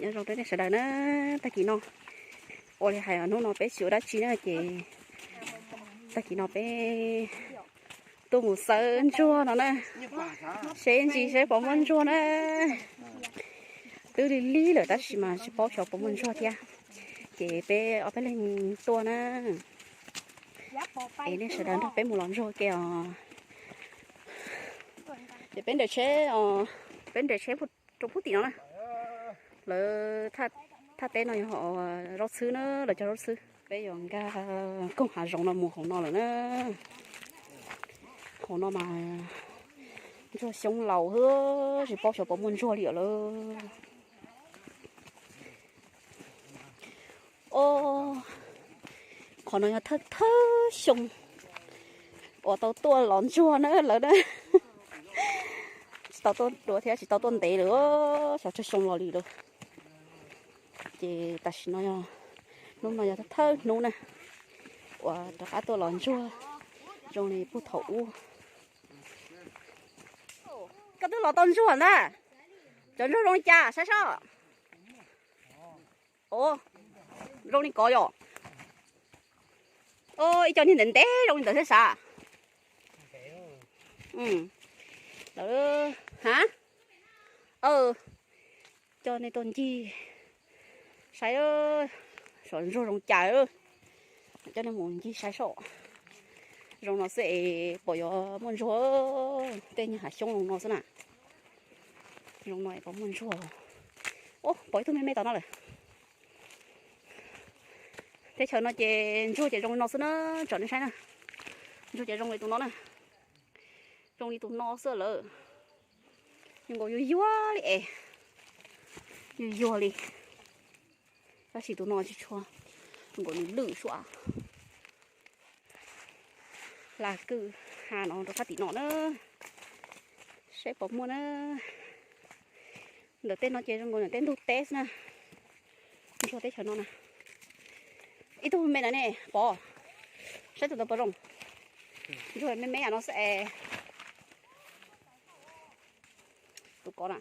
Nyob zoo rau nej sawv daws na, tag kis no ua li hais hnub no peb tsis ua dab tsi na ces tag kis no peb tuaj mus xawb ntsuag no na, seb ntsis seb puas muaj ntsuag na. Twb lig lig lawm tab sis mas tsis paub xyov puas muaj ntsuag thiab, ces peb ob peb leeg tuaj na. Es nej sawv daws nrog peb mus los ntsuag ke os. Ces peb nres tsheb, peb nres tsheb rau pub tim no na. Lawv thaj teb no yog zaub txhwb na, lawv cog zaub txhwb. Peb yuav nkag koog hav zoov no mus hauv no lawm na. Hauv no mas ntsuag xyoob laus xwb, tsis paub xyov puas muaj ntsuag li lawm. Os, qhov no yog thawj thawj xyoo uas tau tuaj los ntsuag na lawm na. Tsis tau tuaj dua thiab tsis tau tuaj ntev lawm, xyov tsawg xyoo los li lawm. Ces tam sim no yog, hnub no yog thawj hnub na uas rov qab tuaj los ntsuag zoo li puag thaum ub. Koj twb los tau ntsuag ntag. Cov ntsuag zoo li cas saib soj? Os, zoo li kov yom. Os, ib co niag ntev ntev zoo li ntawd thiab sav. Lawv, ha, coj nej tuaj ncig saib, saib ntsuag zoo cas, coj nej mus ncig saib soj. Zoo no xwb es pom yuav muaj ntsuag, tej niag hav xyoob zoo no xwb na. Zoo no es pom muaj ntsuag. Ub, pom ib tug me me tom no lawm. Teb chaws no ces ntsuag ces zoo li no xwb na, tsom nej saib na. Ntsuag ces zoo li tus no na. Zoo li tus no xwb lawm. Zoo nkaus yuag yuag li es, yuag yuag li. Tab sis tus no tsis tshua, zoo nkaus nws lwj suav. Hla kwj ha no rau sab tim no na, saib puas muaj na. Ntawm tej no ces zoo nkaus ntawm tej ntug teb xwb na. Ntsuag teb chaws no na. Ib tug me ntawd ne, pom, saib tus ntawd puas zoo. Ntsuag me me no xwb es. Tus ko na.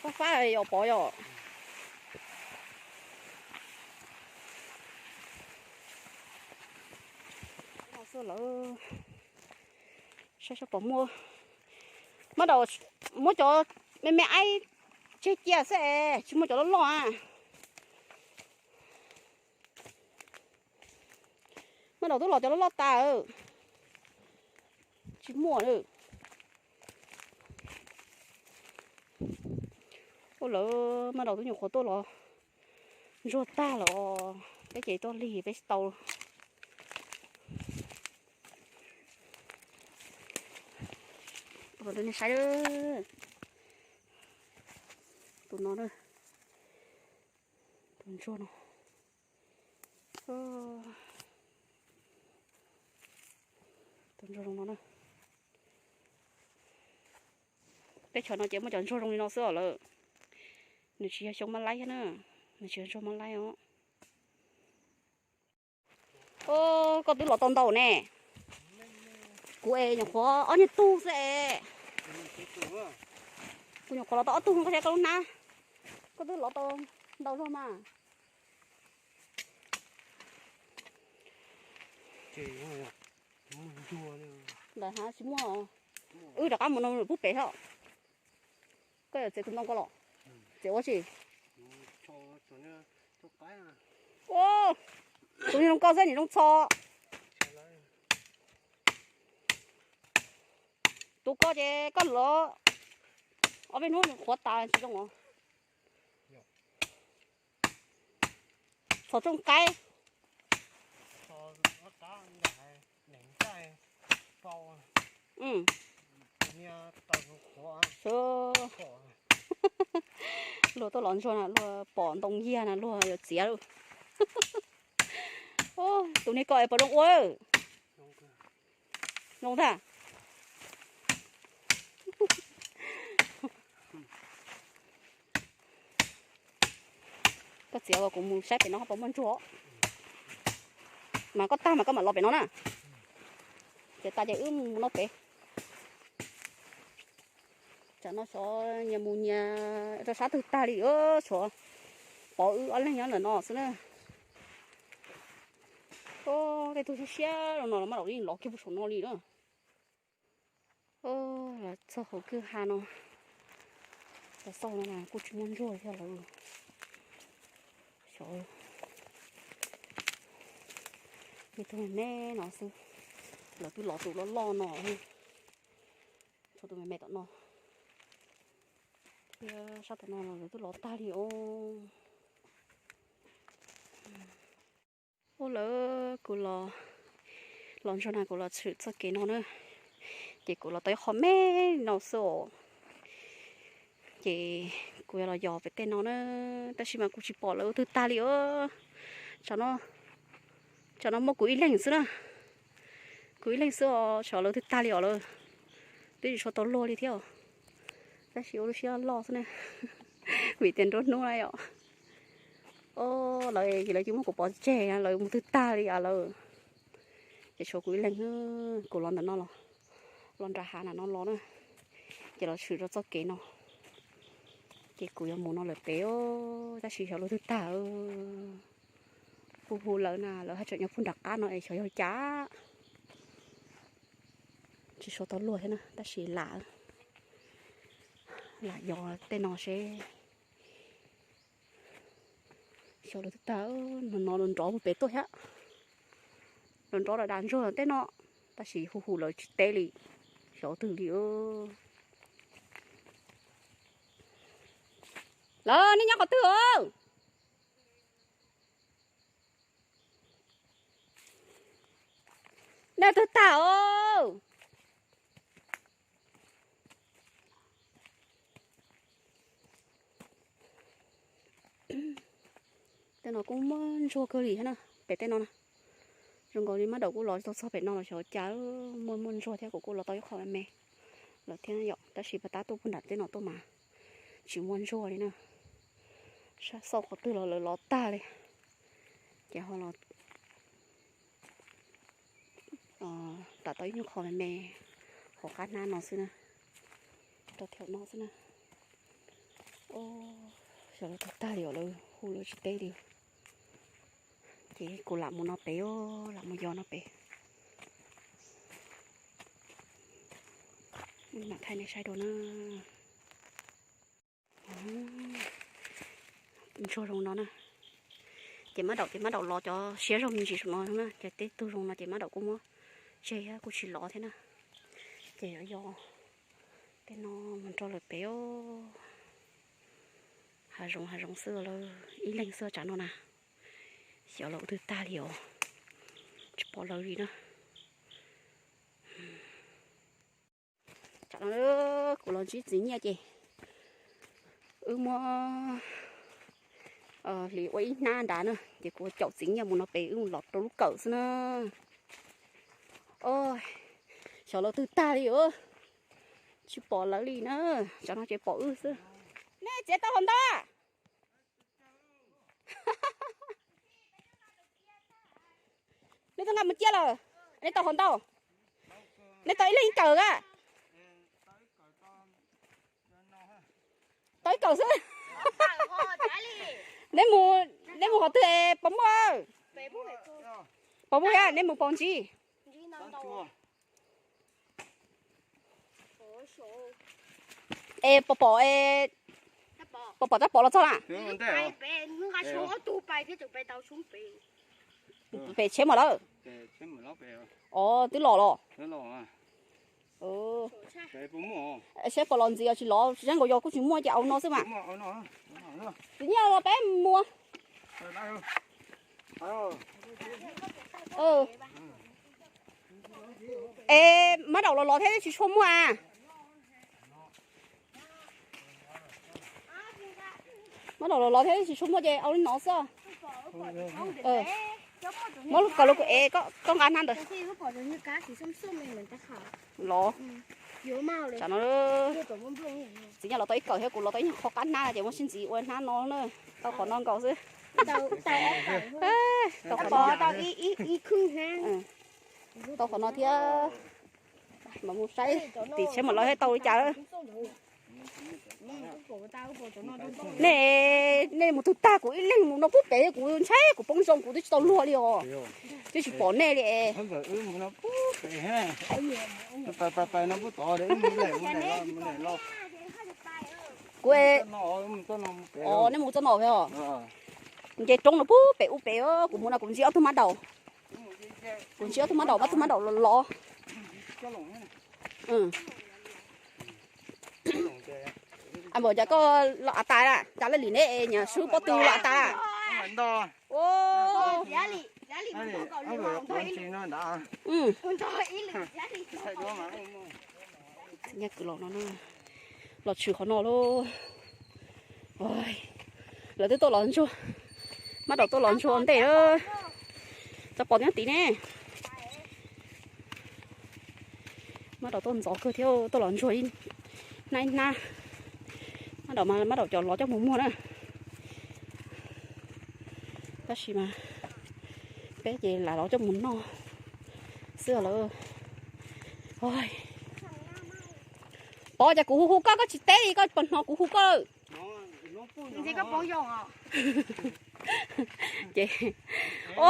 Fab fab yom, pom yom. Saib saib puas muaj. Muab daus, muab cov me me aib tseg cia xwb es tsis muaj cov loj loj a. Muab daus twb los cov loj loj tas. Tsis muaj lawm. Ua lawv muab daus twb nyuam qhuav tuaj los ntsuag tag lawm os. Peb ces tuaj lig peb tsis tau. Ua nej saib, tus no, tus ntsuag no. Tus ntsuag zoo no na. Teb chaws no ces muaj cov ntsuag zoo li no xwb os lawm. Nws tsis yog xyoob mab laib thiab na, nws tsis yog ntsuag mab laib os. Koj twb los tau ntau ne. Kuv es nyuam qhuav ob niag tug xwb es. Kuv nyuam qhuav los tau ob tug, koj saib koj lub hnab. Koj twb los tau ntau zog mas. Ntawd hab tsis muaj. Wb rov qab mus no pub pem hab. Koj yuav txiav tus ntoo ko los? Txiav ua tsi? Tus niag zoo ko xwb nim zoo txho. Tus ko ces koj lov ob peb hnub nws qhuav tas tsis zoo os. Txhom tsooj qaib. Luag tuaj los ntsuag na, luag pom ntoo yag na, luag yuav txiav lawm. Tus niag ko es puas zoo ua? Zoo tag. Koj txiav los kuv mus saib pem no puas muaj ntsuag. Mas koj tag mas koj mam los pem no na. Ces tas ces wb mus no pem. Tsam no xyov nyias mus nyias rau sab twg tag li, xyov pov wb ob leeg nyob ntawm no xwb na. Tej tug siab siab no los maj daum yeej lov kiag puag saum no li na. Los txog hauv kwj ha no, los xauj no kuj tsis muaj ntsuag thiab lawm. Xyov, tej tug me me no xwb, lawv twb lov tus loj loj no, tshuav tus me me tom no thiab sab tom no los lawv twb lov tag li os. Ua lawm kuv los, los ntsuag na kuv los tshwm txoj kev no na, ces kuv los tau ib qho me no xwb os. Ces kuv yuav los yos pem tej no na, tab sis mas kuv tsis pom lawv ua twg tag li os. Tsam no, tsam no muaj kuv ib leeg xwb na, kuv ib leeg xwb os, xyov lawv twg tag li os lawm. Twb tsis tshua tau luag li thiab os, tab sis ua lub siab loj xwb na, vim tias nruab hnub na yom. Lawv, lawv cia muab kuv pov tseg, lawv mus twg tag li os lawm. Ces tshuav kuv ib leeg, kuv los ntawm no los, los nram hav nram no los na, ces los tshwm rau txoj kev no, ces kuv yuav mus no lawm pem os, tab sis xyov lawv twg tag. Hu hu lawv na, lawv haj tseem nyob puag nram qab no es xyov yog cas. Tsis tshua tau luag thiab na, tab sis lam, lam yos tej no seb xyov lawv twg tag. No no nrov puag pem tuaj thiab, nrov nrov da da ntsuag tej no, tab sis hu hu lawv tsis teb li, xyov twg li. Lawv, nej nyob qhov twg os? Nej twg tag os? Tej no kuj muaj ntsuag kawg li thiab na, pem tej no na. Zoo nkaus li mab daum kuj los tau txog pem no los xyov cas, muaj muaj ntsuag thiab, kuv kuj los tau ib qho me me lawm thiab yom, tab sis pas tab tuaj puag nram tej no tuaj mas tsis muaj ntsuag li na. Xauj qhov twg los lawv lov tag li, ces ho los tau ib nyuag qho me me hauv qab hnab no xwb na, rau thiaum no xwb na. Xyov lawv twg tag li os, lawv hu lawv tsis teb li. Ces kuv lam mus no pem, lam mus yos no pem. Mam thaij nej saib dua na. Ntsuag zoo no na. Ces mab daum, ces mab daum los cov siab zog me ntsis saum no na, ces tej tug zoo no ces mab daum kuj muab tseg thiab, kuj tsis lov thiab na. Ces yuav yos tej no mus rau lawm pem os. Hav zoov hav zoov xwb lawm, ib leeg xwb tsam no na. Xyov lawv ua twg tag li os, tsis pom lawv li na. Tsam no kuv los ntsib txiv Nyiaj ces wb muab hliv ua ib hnab nrad na, ces kuv caum txiv Nyiaj mus no pem, wb mus los rau lub kawm xwb na. Xyov lawv twg tag li os, tsis pom lawv li na. Tsam no ces pom wb xwb. Nej txiav tau hov ntau? Nej twb nqa mus ciaj lawm. Nej tau hov ntau? Nej tau ib leeg ib kawm a? Tau ib kawm xwb. Neb mus, neb mus qhov twg es pos muaj? Pos muaj, nej mus pos ntsis. Es pom pom, pom pom rab pom los txog na? Pem tsheb mas lawm. Os, twb los los. Saib puas los ntxiv, os tsis los, tsis zoo nkaus yog kuj tsis muaj ces au no xwb mas. Txiv Nyiaj, peb mus. Es mab daum los los thiab tsis tshua muaj a. Mab daum los los thiab tsis tshua muaj ces au li no xwb. Muab lub kawm los kuv ev, koj nqa hnab ntawd. Los, tsam no txiv Nyiaj los tau ib kawm thiab kuv los tau ib nyuag qho qab hnab ces muab sib ntxiv ua hnab no na. Tau qhov no nkaus xwb. Tau qhov no, tau qhov no thiab. Mas mus saib tim tsheb mas lawv thiaj tau li cas. Nej, nej mus twg tag, kuv ib leeg mus no pub pem, kuv ntshai kuv poob zoo kuv twb tsis tau luag li os. Twb tsis pom nej li. Kuv, nej mus txoj no pem os. Nce roob no pub pem ub pem, kuv mus no kuv ntsib ob tug mab daum. Kuv ntsib ob tug mab daum, ob tug mab daum los los. Npaum cas koj los av tas, cas laj lim neb nyias swb pob tw los av tas. Los tshwm qhov no lauj. Lawv twb tuaj los ntsuag, mab daum tuaj los ntsuag ntej lawm. Txog pom nyob tid ne. Mab daum tuaj ntxov kawg thiab, tuaj los ntsuag ib hnab ib hnab. Mab daum mas mab daum cov lov coj mus muag na. Tab sis mas peb ces lam lov coj mus noj xwb lawm. Pov, cas kuv hu hu koj koj tsis teb li, koj puas hnov kuv hu koj? Ces, o,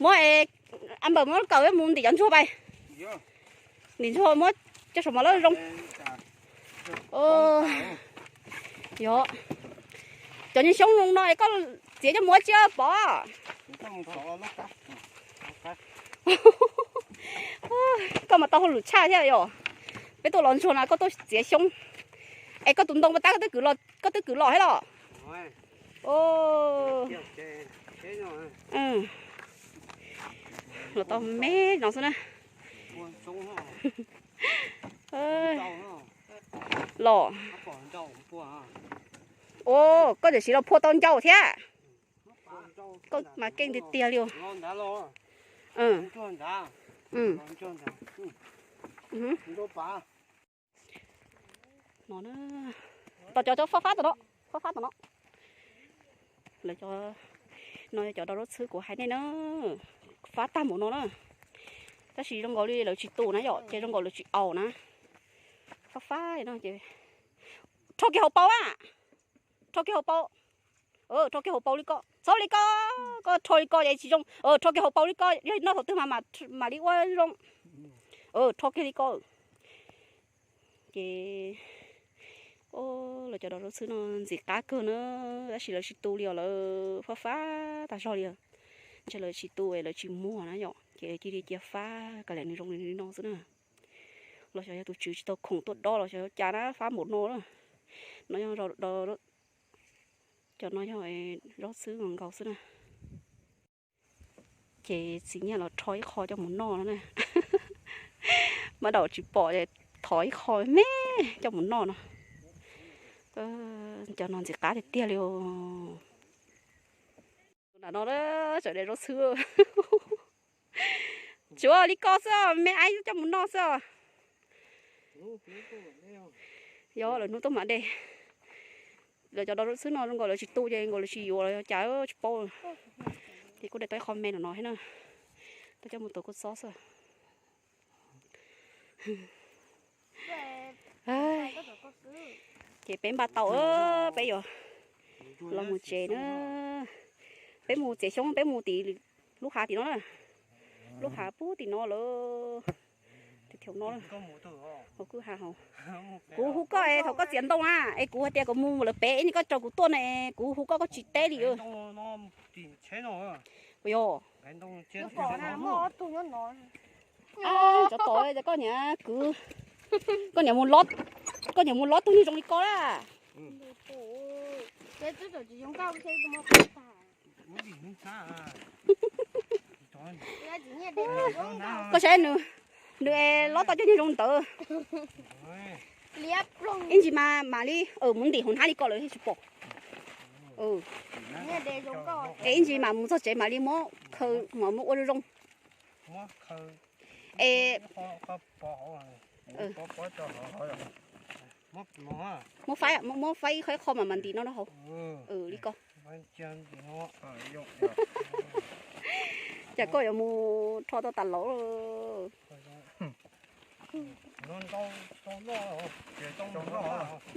muab, a npawm muab kawm mus ntim cov ntsuag pais. Ntim ntsuag muab coj saum mos lawb zoo. Yog, cov nyuag xyoob zoo no es koj txiav coj mus ua tsi Pov? Koj mas tau hauj lwm tshaj thiab yom. Peb tuaj los ntsuag no koj tuaj txiav xyoob. Es koj tus ntoo pas tab koj twb kwv los thiab los? Los tau me no xwb na. Los, o, koj twb siv los phua tau ncau thiab. Koj mas keej tiag tiag li. No, tom cov cov fab fab tom no, fab fab tom no. Lawv cov, no cov daus zaub txhwb kuv hais nej na, fab tag npaum no na. Tab sis zoo nkaus li lawv tsis tu na yom, ces zoo nkaus lawv tsis aus na. Fab fab no ces rho kiag hauv paus a, rho kiag hauv paus. Rho kiag hauv paus li ko, txhob li ko, koj rho li ko ces tsis zoo. Rho kiag hauv paus li ko, yog noj thaum twg mas mam li ua zoo. Rho kiag li ko. Ces, o, lawv cov daus zaub txhwb no ntxim qab kawg na, tab sis lawv tsis tu li os, lawv fab fab tag zog li os. Ntshe lawv tsis tu es lawv tsis muag na yom, ces cia li cia fab kav liam nws zoo li no xwb na. Los xyov yog tus tswv tsis tau khoom tuaj dob los xyov cas na, fab npaum no na. No yog, cov no yog zaub txhwb nkaus xwb na. Ces txiv nyiaj los rho ib qho coj mus noj no na. Mab daum tsis pom, thov ib qho me coj mus noj no. Cov no ntxim qab tiag tiag li os. Nram no sawv daws zaub txhwb. Tsuav li ko xwb, me aib coj mus noj xwb. Yog lawv hnub tuaj mam de. Lawv cov daus zaub txhwb no zoo nkaus lawv tsis tu ces nkaus lawv tsis yuav los yog cas tsis paub. Ces kuj de tau ib qho me no no thiab na. Tau coj mus tuav kua txob xwb. Ces peb npaj tau, peb yuav los mus tsev na. Peb mus txiav xyoob, peb mus tim lub hav tim no na. Lub hav pub tim no lawm. Tim no, hauv kwj ha hauv. Kuv hu koj es thaum koj txiav ntoo na, es kuv hais tias kuv mus lawv pem es koj tso kuv tuaj ne, kuv hu koj koj tsis teb li. Puas yog? Cov tod, koj niam kwv, koj niam mus lob, koj niam mus lob tug niag zoo li ko lawm. Koj saib nws, nws es lob tau cov niag zoo ntawd. Ib ntsis mas mam li mus ntim hauv hnab li ko lawm thiaj tsis pom. Es ib ntsis mam mus txog tsev mam li muab khaws mam muab ua zoo zoo. Es muab faib, muab faib ib qho ib qho mam mam ntim no rau hauv. Li ko. Cas koj yuav mus rho tau tas laus. Mab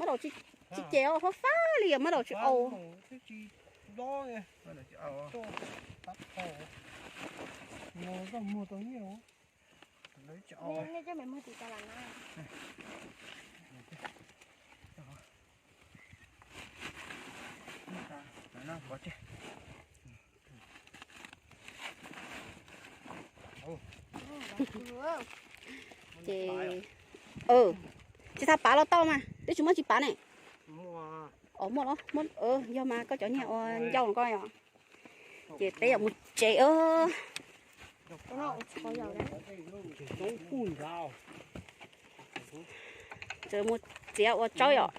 daum tsis ces os, fab fab li os, mab daum tsis au. Ces, tsis tau pav los tau mas, twb tsis muaj tsis pav ne. Os, muaj los, yog mas koj cov nyiaj ua ncauj koj yom. Ces peb yuav mus tsev. Txawm mus txiav ua tsaub yom.